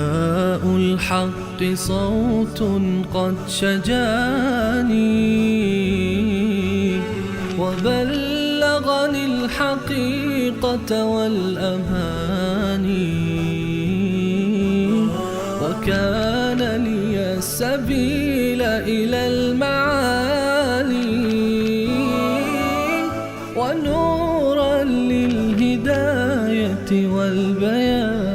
ضياء الحق صوت قد شجاني وبلغني الحقيقة والأماني وكان لي السبيل إلى المعالي ونورا للهداية والبيان.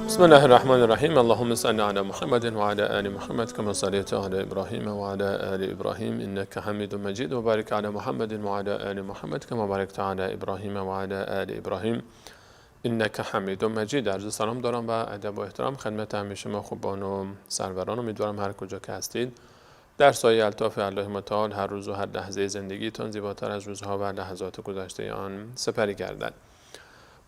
بسم الله الرحمن الرحیم. اللهم صل علی محمد و علی آل محمد کما صلیت علی ابراهیم و علی آل ابراهیم انک حمید مجید و بارک علی محمد و علی آل محمد کما بارکت علی ابراهیم و علی آل ابراهیم انک حمید مجید. عرض سلام دارم و ادب و احترام خدمت همه شما خوبان و سروران. امیدوارم هر کجا که هستید در سایه الطاف الله متعال هر روز و هر لحظه زندگیتان زیباتر از روزها و لحظات گذشته آن سپری گردد.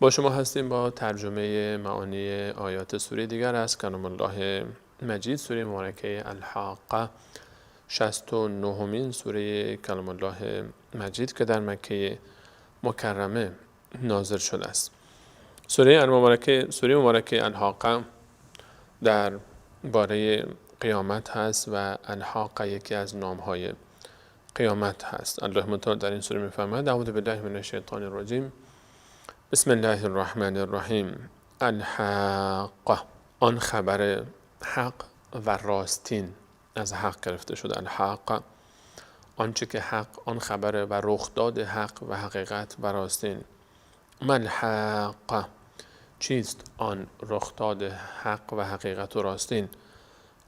با شما هستیم با ترجمه معانی آیات سوره دیگر از کلام الله مجید، سوره مبارکه الحاقه، 69مین سوره کلام الله مجید که در مکه مکرمه نازل شده است. سوره مبارکه الحاقه در باره قیامت هست و الحاقه یکی از نامهای قیامت هست. الله متعال در این سوره می‌فرماید: اعوذ بالله من الشیطان الرجیم، بسم الله الرحمن الرحیم. الحاقه، آن خبر حق و راستین، از حق گرفته شده. الحاقه، آنچه که حق، آن خبر و رخداد حق و حقیقت و راستین. ما الحاقه، چیست آن رخداد حق و حقیقت و راستین؟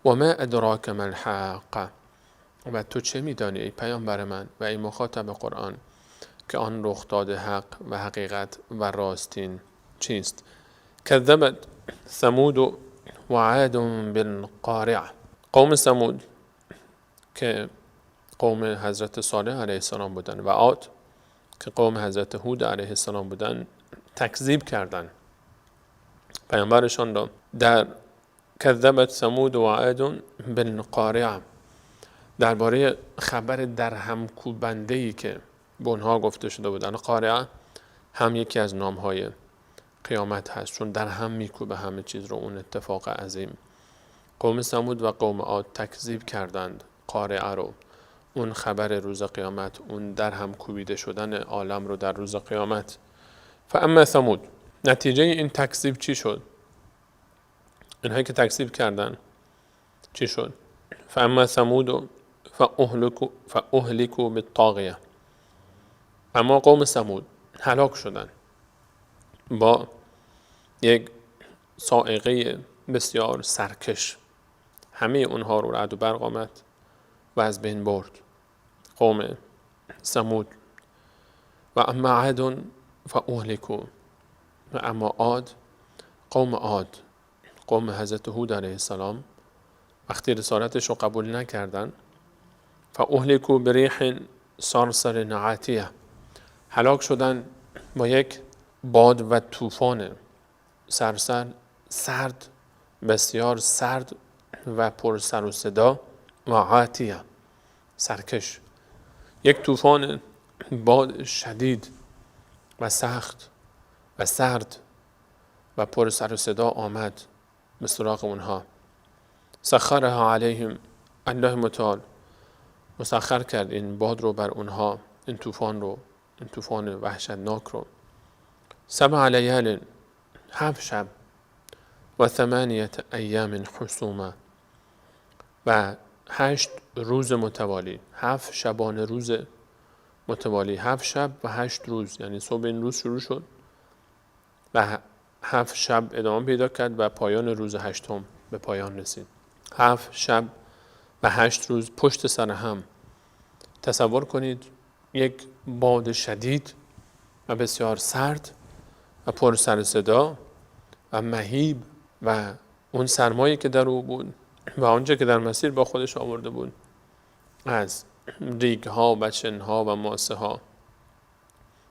و ما ادراک ما الحاقه، و تو چه میدانی ای پیامبر من و ای مخاطب قرآن که آن رخداد حق و حقیقت و راستین چیست؟ کذبت ثمود و عاد بالقارعه. قوم ثمود که قوم حضرت صالح علیه السلام بودن و عاد که قوم حضرت هود علیه السلام بودن، تکذیب کردند پیامبرشان را. در کذبت ثمود و عاد بالقارعه، درباره خبر درهم کوبنده‌ای که به اونها گفته شده بودن. قارعه هم یکی از نامهای قیامت هست، چون در هم میکوبه همه چیز رو، اون اتفاق عظیم. قوم ثمود و قوم عاد تکذیب کردند قارعه رو، اون خبر روز قیامت، اون در هم کوبیده شدن عالم رو در روز قیامت. فاما ثمود، نتیجه این تکذیب چی شد؟ اینهایی که تکذیب کردن چی شد؟ فاما ثمود فاهلكوا بالطاغیه. اما قوم ثمود هلاک شدند با یک صاعقه بسیار سرکش، همه اونها رو رعد و برق آمد و از بین برد قوم ثمود. و اما عاد فاهلكوا، و اما عاد، قوم عاد، قوم حضرت هود علیه السلام، وقتی رسالتش رو قبول نکردن، فاهلكوا بریح صرصر عاتیه، هلاک شدن با یک باد و طوفان سرسر، سرد، بسیار سرد و پر سر و صدا، و عاتیه، سرکش، یک طوفان باد شدید و سخت و سرد و پر سر و صدا آمد به سراغ اونها. سخرها علیهم، الله متعال مسخر کرد این باد رو بر اونها، این طوفان رو، این طوفان وحشتناک رو. 7 لیال، 7 شب، و 8 ایام حسومه، و 8 روز متوالی، 7 شبانه روز متوالی، 7 شب و 8 روز، یعنی صبح این روز شروع شد و 7 شب ادامه پیدا کرد و پایان روز 8 به پایان رسید. 7 شب و 8 روز پشت سر هم. تصور کنید یک باد شدید و بسیار سرد و پر سر صدا و مهیب و اون سرمایی که در او بود و آنچه که در مسیر با خودش آورده بود از ریگ ها و چن ها و ماسه ها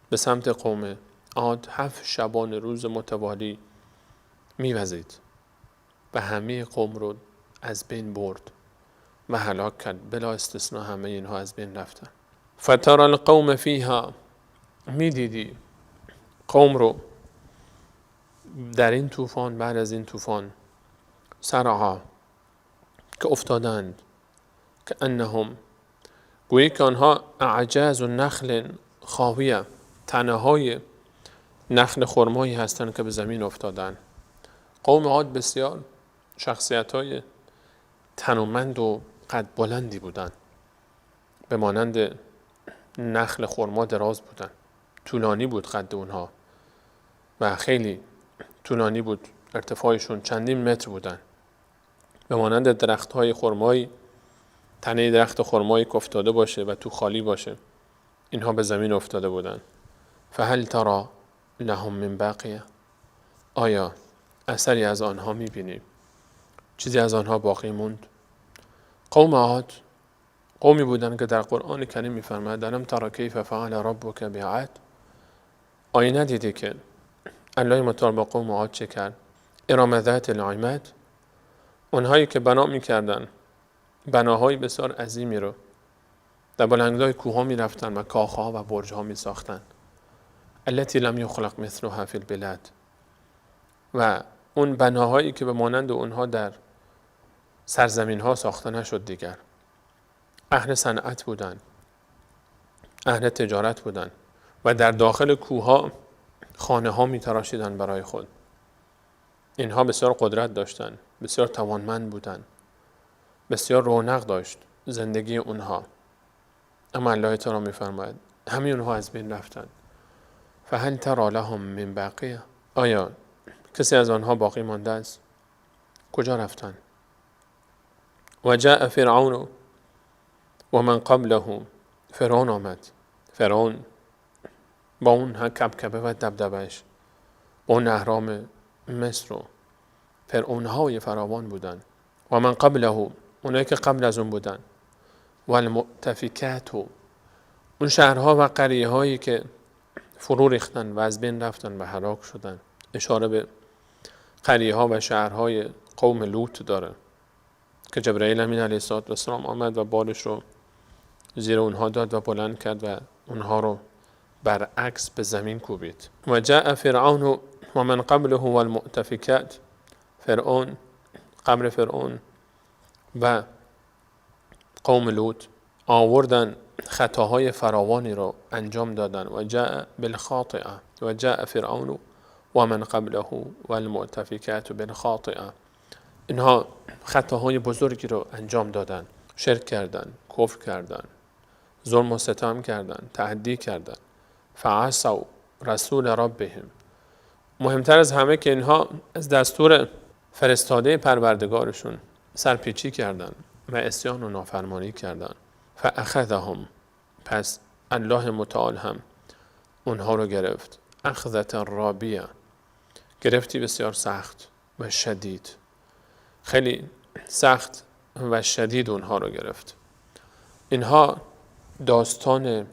به سمت قوم عاد 7 شبانه روز متوالی میوزید. و همه قوم رو از بین برد و هلاک کرد، بلا استثنا همه اینها از بین رفتن. فترى القوم فیها، میدیدی قوم رو در این طوفان، بعد از این طوفان، صرعا، که افتادند، که انهم، گویی که آنها اعجاز نخل خاویه، تنه های نخل خرمایی هستند که به زمین افتادند. قوم عاد بسیار شخصیت های تنومند و قد بلندی بودند، به مانند نخل خرما دراز بودند، طولانی بود قد اونها و خیلی طولانی بود، ارتفاعشون چندین متر بودن، به مانند درخت های خرمایی، تنه درخت خرمایی که افتاده باشه و تو خالی باشه، اینها به زمین افتاده بودن. فهل ترى لهم من باقیه، آیا اثری از آنها میبینیم؟ چیزی از آنها باقی موند؟ قوم عاد قومی بودند که در قرآن کریم میفرماید الم تر کیف فعل ربک بعاد، آیا ندیدی که الله متعال با قوم عاد چه کرد؟ ارم ذات العماد، اونهایی که بنا میکردن بناهای بسیار عظیمی رو در بلندای کوه‌ها میرفتن و کاخ‌ها و برج‌ها میساختن، التي لم یخلق مثلها فی البلاد، و اون بناهایی که به مانند اونها در سرزمین‌ها ساخته نشد دیگر. اهل صنعت بودن، اهل تجارت بودن و در داخل کوه‌ها خانه‌ها می‌تراشیدن برای خود. اینها بسیار قدرت داشتن، بسیار توانمند بودن، بسیار رونق داشت زندگی اونها. اما الله تعالی می‌فرماید همین اونها از بین رفتن. فهل ترى لهم من باقیه، آیا کسی از آنها باقی مانده است؟ کجا رفتن؟ و جاء فرعون و من قبله، فرعون آمد، فرعون با اون کبکبه و دبدبش، با اون اهرام مصر و فرعونهای فراوان بودن. و من قبله، اونایی که قبل از اون بودن، و المؤتفکات، اون شهرها و قریه هایی که فرو ریختن و از بین رفتن و هلاک شدن. اشاره به قریه ها و شهرهای قوم لوط داره که جبرئیل امین علیه السلام آمد و بالش رو زیر اونها داد و بلند کرد و اونها رو برعکس به زمین کوبید. و جاء فرعون و من قبله والمؤتفکات، فرعون، قبر فرعون و قوم لوط آوردن خطاهای فراوانی رو انجام دادن. و جاء بالخاطئه، و جاء فرعون و من قبله والمؤتفکات بالخاطئه، اینها خطاهای بزرگی رو انجام دادن، شرک کردن، کفر کردن، ظلم و ستم کردن، تعدی کردن. فعصوا رسول ربهم، مهمتر از همه که اینها از دستور فرستاده پروردگارشون سرپیچی کردن و عصیان و نافرمانی کردن. فاخذهم، پس الله متعال هم اونها رو گرفت. اخذة رابیه، گرفتی بسیار سخت و شدید، خیلی سخت و شدید اونها رو گرفت. اینها داستان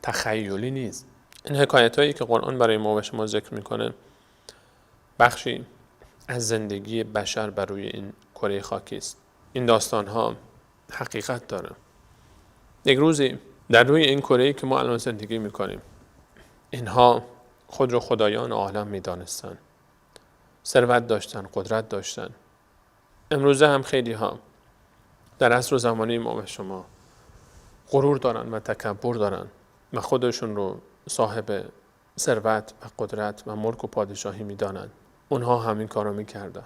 تخیلی نیست. این حکایت هایی که قرآن برای ما و شما ذکر میکنه بخشی از زندگی بشر بر روی این کره خاکی است. این داستان ها حقیقت داره. یک روزی در روی این کره که ما الان زندگی میکنیم، اینها خود رو خدایان عالم میدانستن، ثروت داشتن، قدرت داشتن. امروزه هم خیلی ها در عصر و زمانه ما و شما غرور دارن و تکبر دارن و خودشون رو صاحب ثروت و قدرت و ملک و پادشاهی میدانن. اونها هم این کارو میکردن.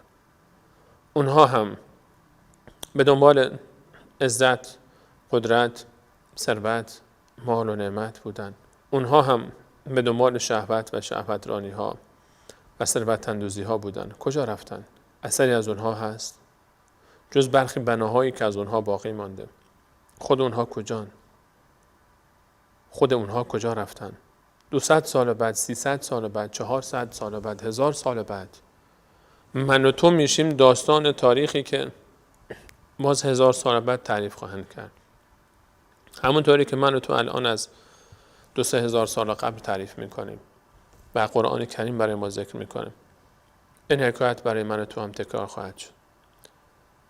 اونها هم به دنبال عزت، قدرت، ثروت، مال و نعمت بودن. اونها هم به دنبال شهوت و شهوت رانی ها و ثروت اندوزی ها بودن. کجا رفتن؟ اثری از اونها هست؟ جز برخی بناهایی که از اونها باقی مانده. خود اونها کجان؟ خود اونها کجا رفتن؟ 200 سال بعد، 300 سال بعد، 400 سال بعد، 1000 سال بعد من و تو میشیم داستان تاریخی که باز 1000 سال بعد تعریف خواهند کرد. همونطوری که من و تو الان از 2-3 هزار سال قبل تعریف میکنیم و قرآن کریم برای ما ذکر میکنه. این حکایت برای من و تو هم تکرار خواهد شد.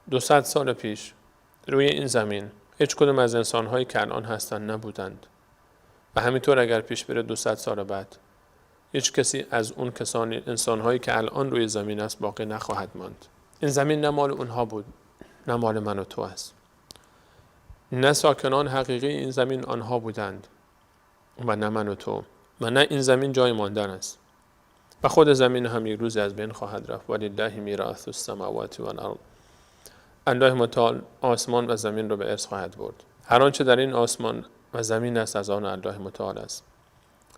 200 سال پیش روی این زمین هیچ کدوم از انسان‌هایی که الان هستند نبودند و همینطور اگر پیش بره 200 سال بعد هیچ کسی از اون کسانی انسان‌هایی که الان روی زمین است باقی نخواهد ماند. این زمین نه مال اونها بود، نه مال من و تو است. نه ساکنان حقیقی این زمین آنها بودند و نه من و تو، و نه این زمین جای ماندن است. و خود زمین هم یک روزی از بین خواهد رفت. ولله میراث السماوات والارض. الله متعال آسمان و زمین رو به ارث خواهد برد. هر آنچه در این آسمان و زمین است از آن الله متعال است.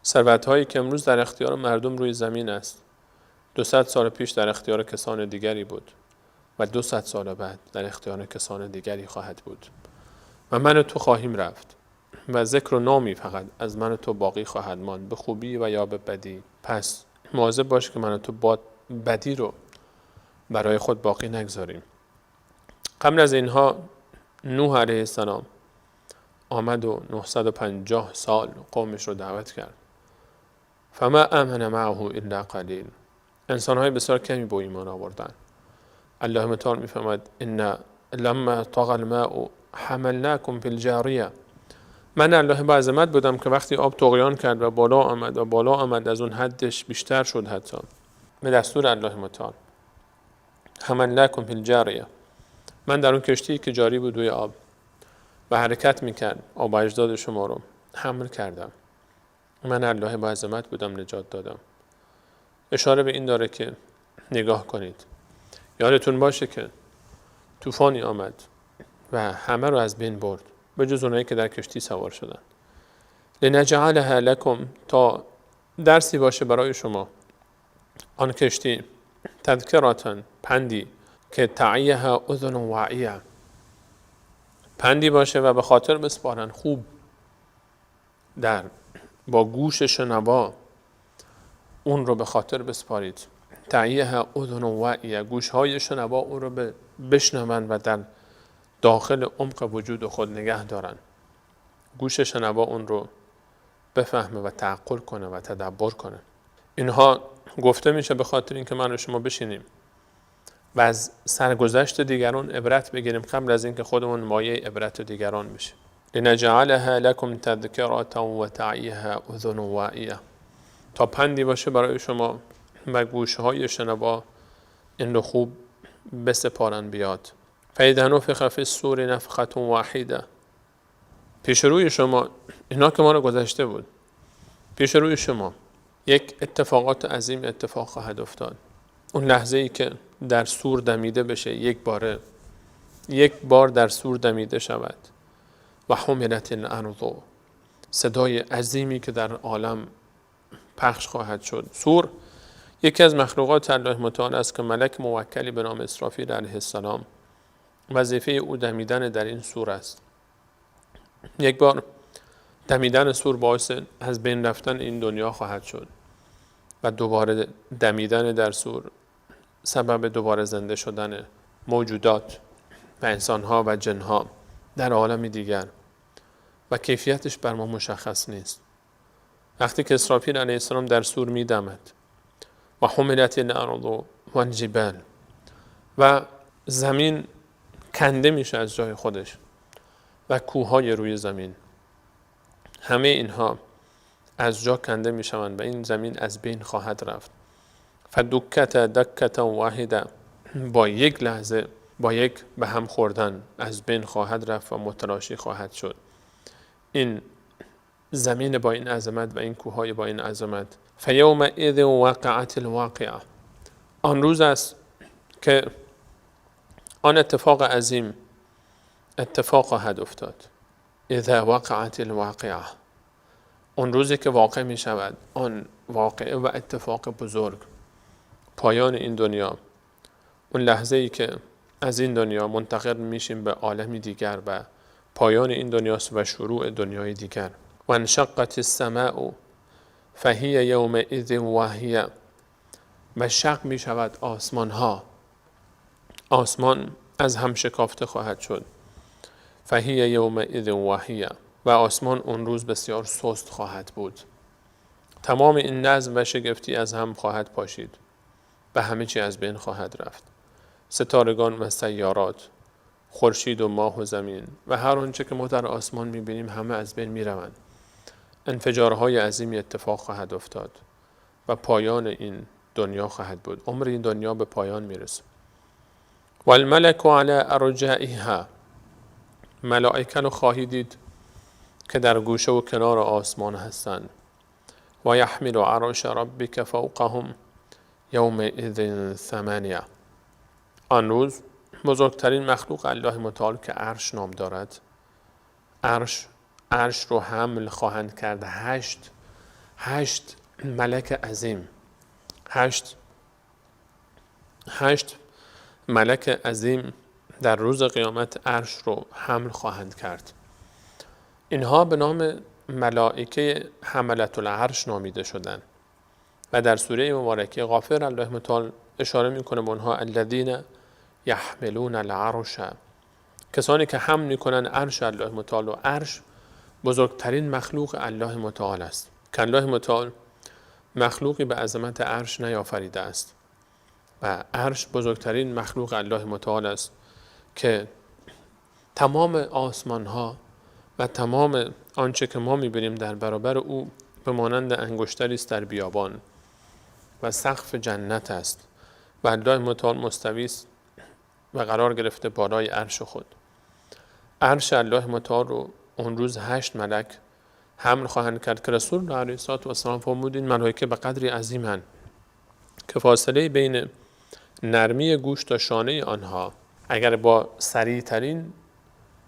ثروت‌هایی که امروز در اختیار مردم روی زمین است، 200 سال پیش در اختیار کسان دیگری بود و 200 سال بعد در اختیار کسان دیگری خواهد بود. و من و تو خواهیم رفت و ذکر و نامی فقط از من و تو باقی خواهد ماند، به خوبی و یا به بدی. پس مواظب باش که من و تو با بدی رو برای خود باقی نگذاریم. قبل از اینها نوح علیه السلام آمد و 950 سال قومش رو دعوت کرد. فما آمن معه الا قلیل. انسان‌های بسیار کمی به ایمان آوردن. الله متعال می‌فرماید ان لما طغى الماء حملناکم فی الجاریه. من الله با عظمت بودم که وقتی آب طغیان کرد و بالا آمد و بالا آمد، از اون حدش بیشتر شد، حتی به دستور الله متعال حملناکم فی الجاریه، من در اون کشتی که جاری بود روی آب و حرکت میکرد، آب اجداد شما رو حمل کردم. من الله با عظمت بودم، نجات دادم. اشاره به این داره که نگاه کنید، یادتون باشه که طوفانی آمد و همه رو از بین برد به جز اونایی که در کشتی سوار شدن. لنجعلها لکم، تا درسی باشه برای شما آن کشتی، تذکراتن، پندی که تعیها اذن واعیه، پندی باشه و به خاطر بسپارن خوب، در با گوش شنوا اون رو به خاطر بسپارید. تعیها اذن واعیه، گوشهای شنوا اون رو بشنون و در داخل عمق وجود خود نگه دارن. گوش شنوا اون رو بفهمه و تعقل کنه و تدبر کنه. اینها گفته میشه به خاطر اینکه من و شما بشینیم و از سرگذشت دیگران عبرت بگیریم قبل از اینکه خودمون مایه عبرت دیگران بشیم. لنجعلها لکم تذکرة و تعیها اذن واعیه، تا پندی باشه برای شما و گوشهای شنوا این رو خوب بسپارن بیاد. فاذا نفخ فی الصور نفخة واحدة. پیش روی شما، اینا که ما رو گذشته بود، پیش روی شما یک اتفاقات عظیم اتفاق خواهد افتاد. اون لحظه ای که در صور دمیده بشه، یک باره، یک بار در صور دمیده شود. و حملت الارض، صدای عظیمی که در عالم پخش خواهد شد. صور یکی از مخلوقات الله متعال است که ملک موکلی به نام اسرافیل علیه السلام وظیفه او دمیدن در این صور است. یک بار دمیدن صور باعث از بین رفتن این دنیا خواهد شد و دوباره دمیدن در صور سبب دوباره زنده شدن موجودات و انسانها و جنها در عالم دیگر و کیفیتش بر ما مشخص نیست. وقتی که اسرافیل علیه السلام در صور میدمد و حملت الارض و الجبال، و زمین کنده میشه از جای خودش و کوههای روی زمین، همه اینها از جا کنده میشوند و این زمین از بین خواهد رفت. فدکت دکت واحده، با یک لحظه، با یک به هم خوردن از بین خواهد رفت و متلاشی خواهد شد. این زمین با این عظمت و این کوههای با این عظمت. فیومئذ وقعت الواقعه، آن روز است که آن اتفاق عظیم اتفاق خواهد افتاد. اذا وقعت الواقعه، اون روزی که واقع می شود آن واقعه و اتفاق بزرگ، پایان این دنیا، اون لحظه ای که از این دنیا منتقل میشیم به عالمی دیگر و پایان این دنیاست و شروع دنیای دیگر. و انشقت السماء فهی یومئذ واهیه، و شق می شود آسمان ها، آسمان از هم شکافته خواهد شد. فهی یومئذ واهیه، و آسمان اون روز بسیار سست خواهد بود. تمام این نظم و شگفتی از هم خواهد پاشید. و همه چی از بین خواهد رفت. ستارگان و سیارات، خورشید و ماه و زمین و هر آنچه که ما در آسمان میبینیم همه از بین میروند. انفجارهای عظیمی اتفاق خواهد افتاد و پایان این دنیا خواهد بود. عمر این دنیا به پایان میرسه. والملک علی ارجائها، ملائکه رو خواهی دید که در گوشه و کنار آسمان هستند. و یحمل عرش ربک فوقهم یومئذ ثمانیه. آن روز بزرگترین مخلوق الله متعال که عرش نام دارد، عرش رو حمل خواهند کرد. هشت ملک عظیم، هشت ملک عظیم در روز قیامت عرش رو حمل خواهند کرد. اینها به نام ملائکه حملة العرش نامیده شدند و در سوره مبارکه غافر الله متعال اشاره میکنه به اونها، الذین یحملون العرش، کسانی که حمل میکنن عرش الله متعال. و عرش بزرگترین مخلوق الله متعال است که الله متعال مخلوقی به عظمت عرش نیافریده است و عرش بزرگترین مخلوق الله متعال است که تمام آسمان ها و تمام آنچه که ما میبینیم در برابر او به مانند انگشتری است در بیابان و سقف جنت است و الله متعال مستوی است و قرار گرفته بالای عرش خود. عرش الله متعال رو اون روز 8 ملک حمل خواهند کرد که رسول الله علیه الصلاة والسلام فرمود این ملائکه به قدری عظیمند که فاصله بین نرمی گوش تا شانه آنها، اگر با سریعترین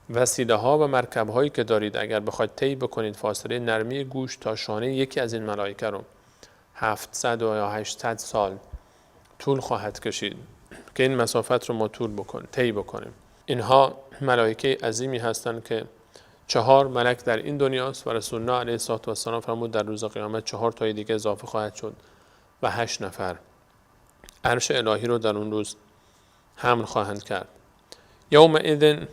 وسیله ها و مرکب هایی که دارید اگر بخواید طی بکنید فاصله نرمی گوش تا شانه یکی از این ملائکه رو 700 یا 800 سال طول خواهد کشید که این مسافت رو ما طی بکنیم. اینها ملائکه عظیمی هستند که 4 ملک در این دنیاست و رسول الله علیه الصلاة والسلام فرمود در روز قیامت 4 تای دیگه اضافه خواهد شد و 8 نفر عرش الهی رو در اون روز حمل خواهند کرد. یومئذ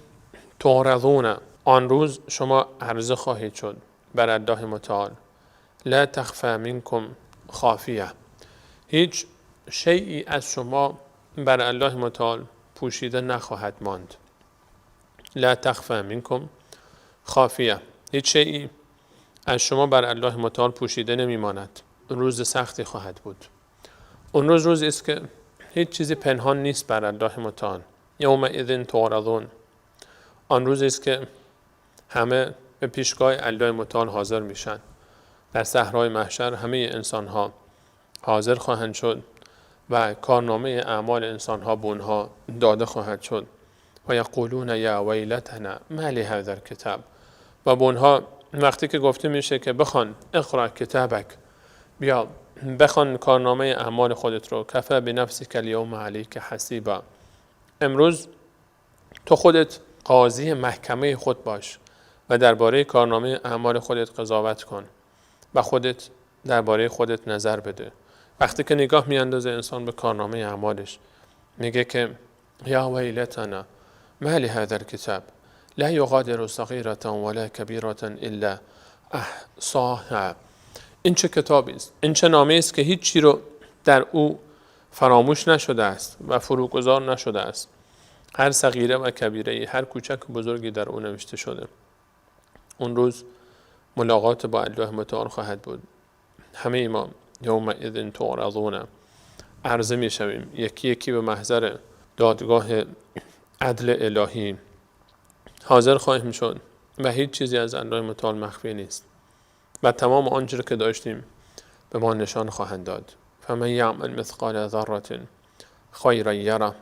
تعرضون، آن روز شما عرضه خواهید شد بر الله متعال. لا تخفى منکم خافیه، هیچ شیئی از شما بر الله متعال پوشیده نخواهد ماند. لا تخفى منکم خافیه، هیچ شیئی از شما بر الله متعال پوشیده نمیماند. روز سختی خواهد بود. اون روز روزی است که هیچ چیزی پنهان نیست بر الله متعال. یومئذ تعرضون، آن روزی است که همه به پیشگاه الله متعال حاضر میشن. در صحرای محشر همه انسانها حاضر خواهند شد و کارنامه اعمال انسانها به اونها داده خواهد شد. و یقولون یا ویلتنا ما لهذا الکتاب، و به اونها وقتی که گفته میشه که بخوان اقرأ کتابک، بیا بخوان کارنامه اعمال خودت رو، کفا بنفسک الیوم علیک حسیبا، امروز تو خودت قاضی محکمه خود باش و درباره کارنامه اعمال خودت قضاوت کن و خودت درباره خودت نظر بده. وقتی که نگاه میاندازه انسان به کارنامه اعمالش، میگه که یا ویلتنا ما لهذا الکتاب لا یغادر صغیرة ولا کبیرة الا احصاها. این چه کتابی است، این چه نامه است که هیچ چی رو در او فراموش نشده است و فروگذار نشده است. هر صغیره و کبیره، هر کوچک و بزرگی در او نوشته شده. اون روز ملاقات با الله متعال خواهد بود. همه ما یومئذ تعرضون، عرضه می شویم یکی یکی به محضر دادگاه عدل الهی حاضر خواهیم شد و هیچ چیزی از الله متعال مخفی نیست و تمام آنچه که داشتیم به ما نشان خواهند داد. فمن یعمل مثقال ذره خیرا یره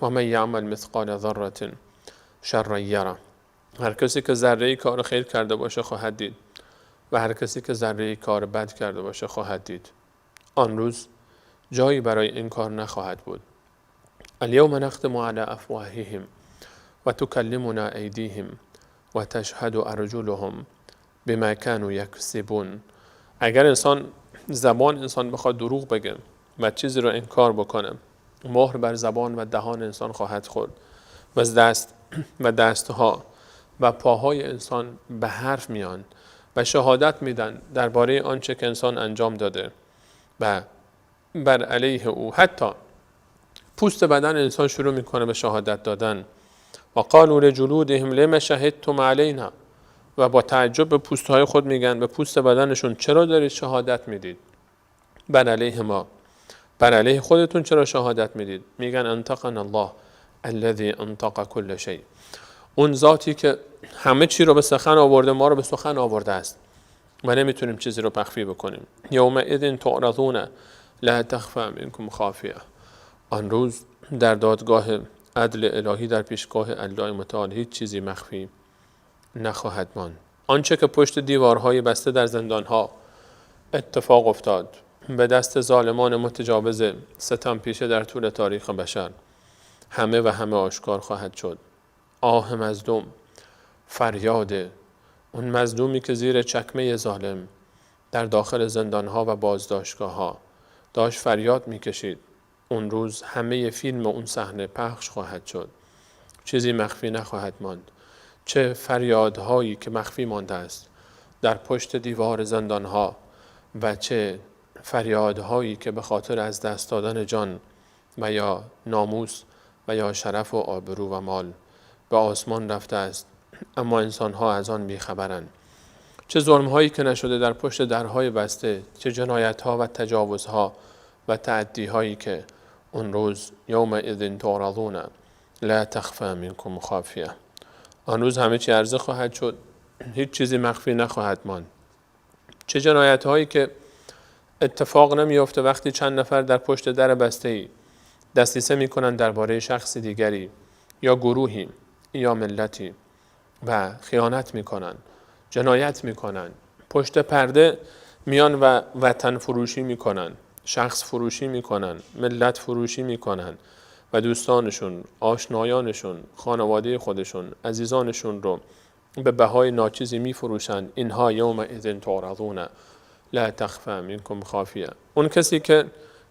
و من یعمل مثقال ذره شرا یره. هر کسی که ذره‌ای کار خیر کرده باشه خواهد دید و هر کسی که ذره‌ای کار بد کرده باشه خواهد دید. آن روز جایی برای این کار نخواهد بود. الیوم نختم علی افواههم و تکلمنا ایدیهم و تشهد ارجلهم بما كانوا یکسبون. اگر زبان انسان بخواد دروغ بگه و چیزی رو انکار بکنه، مهر بر زبان و دهان انسان خواهد خورد و دست و دستها و پاهای انسان به حرف میان و شهادت میدن درباره آنچه که انسان انجام داده و بر علیه او. حتی پوست بدن انسان شروع میکنه به شهادت دادن. و قالوا لجلودهم لم شهدتم علینا، و با تعجب به پوست‌های خود میگن، به پوست بدنشون، چرا دارید شهادت میدید بر علیه ما، بر علیه خودتون چرا شهادت میدید؟ میگن انطقنا الله الذی انطق کل شیء، اون ذاتی که همه چی رو به سخن آورده ما رو به سخن آورده است و نمیتونیم چیزی رو مخفی بکنیم. یومئذ تعرضون لا تخفی منکم خافیه، آن روز در دادگاه عدل الهی، در پیشگاه الله متعال هیچ چیزی مخفی نخواهد ماند. آنچه که پشت دیوارهای بسته در زندانها اتفاق افتاد به دست ظالمان متجاوز ستم پیشه در طول تاریخ بشر، همه و همه آشکار خواهد شد. آه مظلوم، فریاد اون مظلومی که زیر چکمه ظالم در داخل زندانها و بازداشتگاه‌ها داشت فریاد میکشید، اون روز همه فیلم اون صحنه پخش خواهد شد، چیزی مخفی نخواهد ماند. چه فریادهایی که مخفی مانده است در پشت دیوار زندانها و چه فریادهایی که به خاطر از دست دادن جان و یا ناموس و یا شرف و آبرو و مال به آسمان رفته است، اما انسانها از آن بیخبرند. چه ظلمهایی که نشده در پشت درهای بسته، چه جنایتها و تجاوزها و تعدیهایی که اون روز یومئذ تعرضون لا تخفی منکم خافیه، آن روز همه چی عرضه خواهد شد، هیچ چیزی مخفی نخواهد ماند. چه جنایت هایی که اتفاق نمیافته وقتی چند نفر در پشت در بسته‌ای دستیسه میکنن درباره شخص دیگری یا گروهی یا ملتی و خیانت میکنن، جنایت میکنن، پشت پرده میان و وطن فروشی میکنن، شخص فروشی میکنن، ملت فروشی میکنن و دوستانشون، آشنایانشون، خانواده خودشون، عزیزانشون رو به بهای ناچیزی میفروشن. اینها یومئذ تعرضون لا تخفی منکم خافیه. اون کسی که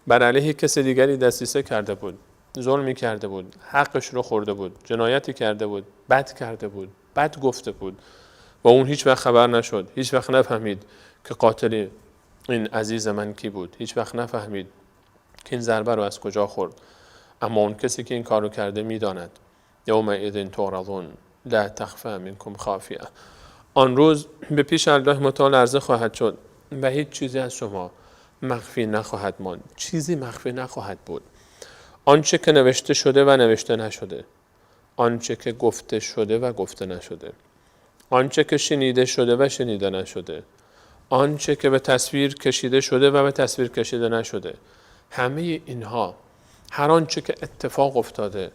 بر علیه کسی دیگری دسیسه کرده بود، ظلمی کرده بود، حقش رو خورده بود، جنایتی کرده بود، بد کرده بود، بد گفته بود و اون هیچ وقت خبر نشد، هیچ وقت نفهمید که قاتل این عزیز من کی بود، هیچ وقت نفهمید که این ضربه رو از کجا خورد. اما اون کسی که این کارو کرده میداند. یومئذ تعرضون لا تخفی منکم خافیه. آن روز به پیش الله متعال عرضه خواهد شد و هیچ چیزی از شما مخفی نخواهد ماند، چیزی مخفی نخواهد بود. آنچه که نوشته شده و نوشته نشده، آنچه که گفته شده و گفته نشده، آنچه که شنیده شده و شنیده نشده، آنچه که به تصویر کشیده شده و به تصویر کشیده نشده، همه اینها، هر آنچه که اتفاق افتاده،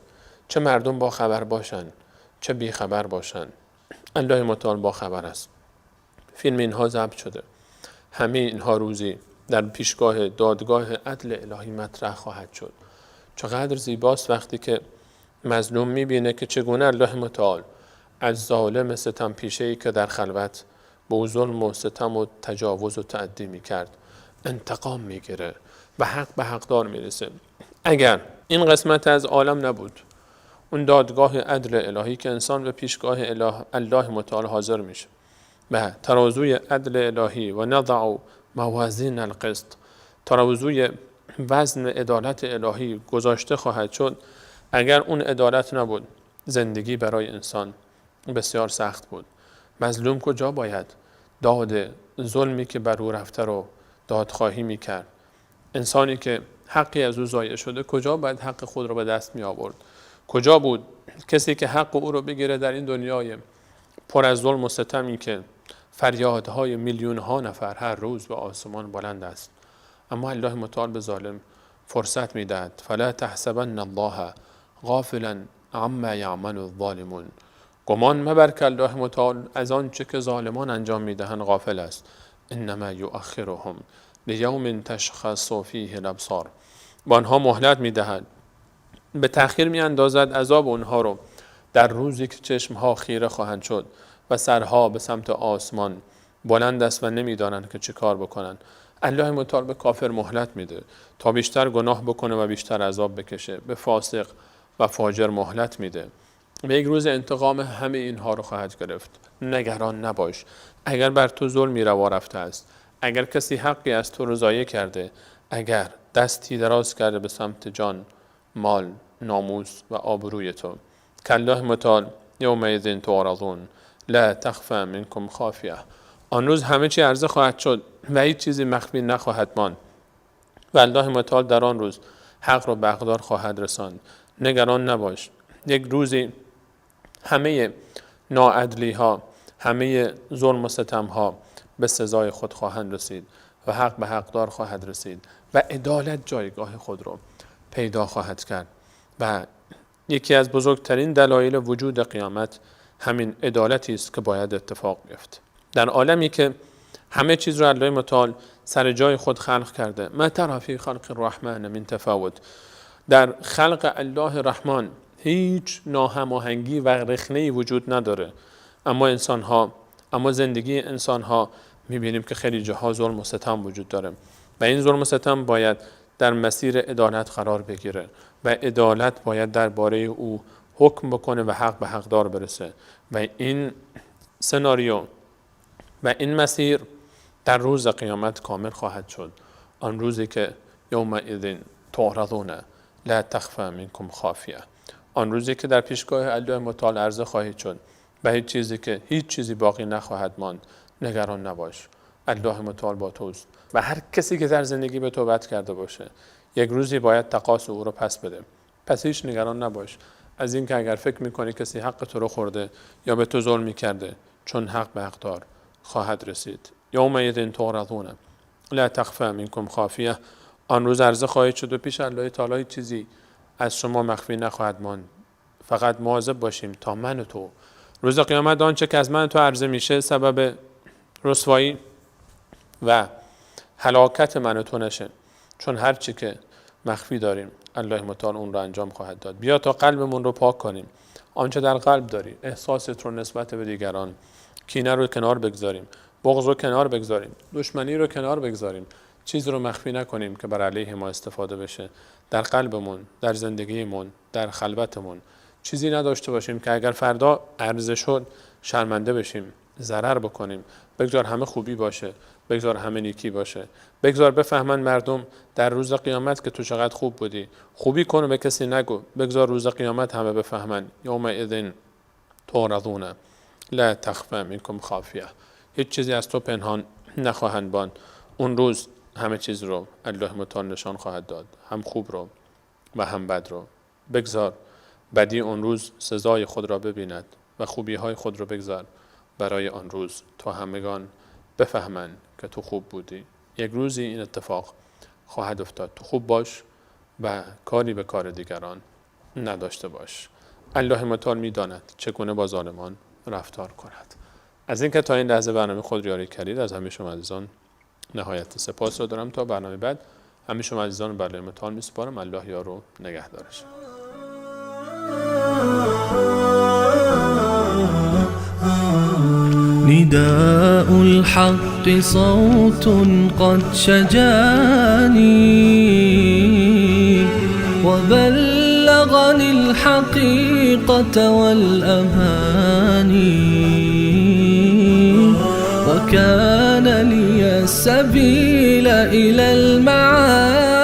چه مردم با خبر باشن چه بی خبر باشن، الله متعال با خبر است. فیلم اینها ضبط شده، همه اینها روزی در پیشگاه دادگاه عدل الهی مطرح خواهد شد. چقدر زیباست وقتی که مظلوم میبینه که چگونه الله متعال از ظالم ستم پیشه‌ای که در خلوت به ظلم و ستم و تجاوز و تعدی میکرد انتقام میگیره و حق به حقدار میرسه. اگر این قسمت از عالم نبود، اون دادگاه عدل الهی که انسان به پیشگاه الله متعال حاضر میشه و ترازوی عدل الهی و نضع موازین القسط، ترازوی وزن عدالت الهی گذاشته خواهد شد. اگر اون عدالت نبود، زندگی برای انسان بسیار سخت بود. مظلوم کجا باید داد ظلمی که بر او رفته رو دادخواهی میکرد؟ انسانی که حقی از او ضایع شده کجا باید حق خود رو به دست می آورد؟ کجا بود کسی که حق او رو بگیره در این دنیای پر از ظلم و ستمی که فریادهای میلیون ها نفر هر روز به آسمان بلند است؟ اما الله متعال به ظالم فرصت میدهد. فلا تحسبن الله غافلا عما یعمل الظالمون. گمان مبر که الله متعال از آنچه که ظالمان انجام میدهند غافل است. انما یؤخرهم لیوم تشخص فیه الابصار. با آنها مهلت میدهد، به تأخیر میاندازد عذاب اونها رو در روزی که چشمها خیره خواهند شد و سرها به سمت آسمان بلند است و نمیدانند که چه کار بکنند. الله متعال به کافر مهلت میده تا بیشتر گناه بکنه و بیشتر عذاب بکشه. به فاسق و فاجر مهلت میده. به یک روز انتقام همه اینها رو خواهد گرفت. نگران نباش. اگر بر تو ظلمی روا رفته است، اگر کسی حقی از تو رو ضایع کرده، اگر دستی دراز کرده به سمت جان مال، ناموس و آبروی تو. کالله متعال یومئذ تعرضون لا تخفى منکم خافیه. آن روز همه چی عرضه خواهد شد و هیچ چیزی مخفی نخواهد ماند و الله متعال در آن روز حق را به حقدار خواهد رساند. نگران نباش، یک روزی همه ناعدلی ها، همه ظلم و ستم ها به سزای خود خواهند رسید و حق به حقدار خواهد رسید و عدالت جایگاه خود رو پیدا خواهد کرد. و یکی از بزرگترین دلایل وجود قیامت همین عدالتی است که باید اتفاق بیفته. در عالمی که همه چیز رو الله متعال سر جای خود خلق کرده، ما تری فی خلق الرحمن من تفاوت، در خلق الله رحمان هیچ ناهماهنگی و رخنه‌ای وجود نداره، اما انسان‌ها، اما زندگی انسان‌ها می‌بینیم که خیلی جاها ظلم و ستم وجود داره و این ظلم و ستم باید در مسیر عدالت قرار بگیره و عدالت باید درباره او حکم بکنه و حق به حقدار برسه. و این سناریو و این مسیر در روز قیامت کامل خواهد شد، آن روزی که یومئذ تعرضون لا تخفى منکم خافیه، آن روزی که در پیشگاه الله متعال عرضه خواهید شد و هیچ چیزی که هیچ چیزی باقی نخواهد ماند. نگران نباش، الله متعال با توست و هر کسی که در زندگی به تو بد کرده باشه یک روزی باید تقاص او رو پس بده. پس هیچ نگران نباش از اینکه اگر فکر میکنی کسی حق تو رو خورده یا به تو ظلم میکرده، چون حق به حقدار خواهد رسید. یومئذ تعرضون لا تخفى منکم خافیه، آن روز عرضه خواهید شد و پیش الله تعالی چیزی از شما مخفی نخواهد ماند. فقط مواظب باشیم تا من و تو روز قیامت آنچه که از من و تو عرضه میشه سبب رسوایی و هلاکت من و تو نشه، چون هر چی که مخفی داریم الله متعال اون رو انجام خواهد داد. بیا تا قلبمون رو پاک کنیم، آنچه در قلب داری، احساست رو نسبت به دیگران، کینه رو کنار بگذاریم، بغض رو کنار بگذاریم، دشمنی رو کنار بگذاریم، چیز رو مخفی نکنیم که بر علیه ما استفاده بشه. در قلبمون، در زندگیمون، در خلوتمون چیزی نداشته باشیم که اگر فردا عرضه شد شرمنده بشیم، ضرر بکنیم. بگذار همه خوبی باشه، بگذار همه نیکی باشه، بگذار بفهمن مردم در روز قیامت که تو چقدر خوب بودی. خوبی کن و به کسی نگو، بگذار روز قیامت همه بفهمن. یومئذ تعرضون لا تخفى منکم خافیه، هیچ چیزی از تو پنهان نخواهند ماند. اون روز همه چیز رو الله متعال نشان خواهد داد، هم خوب رو و هم بد رو. بگذار بدی اون روز سزای خود را ببیند و خوبی های خود رو بگذار برای آن روز تا همگان بفهمن که تو خوب بودی. یک روزی این اتفاق خواهد افتاد. تو خوب باش و کاری به کار دیگران نداشته باش. الله متعال میداند چگونه با ظالمان رفتار کند. از اینکه تا این لحظه برنامه خود یاری کردید از همه شما عزیزان نهایت سپاس را دارم. تا برنامه بعد همه شما عزیزان بر الله متعال میسپارم. الله یارو نگهدارش. نداء الحق صوت قد شجاني وبلغني الحقيقة والأماني وكان لي السبيل إلى المعاني.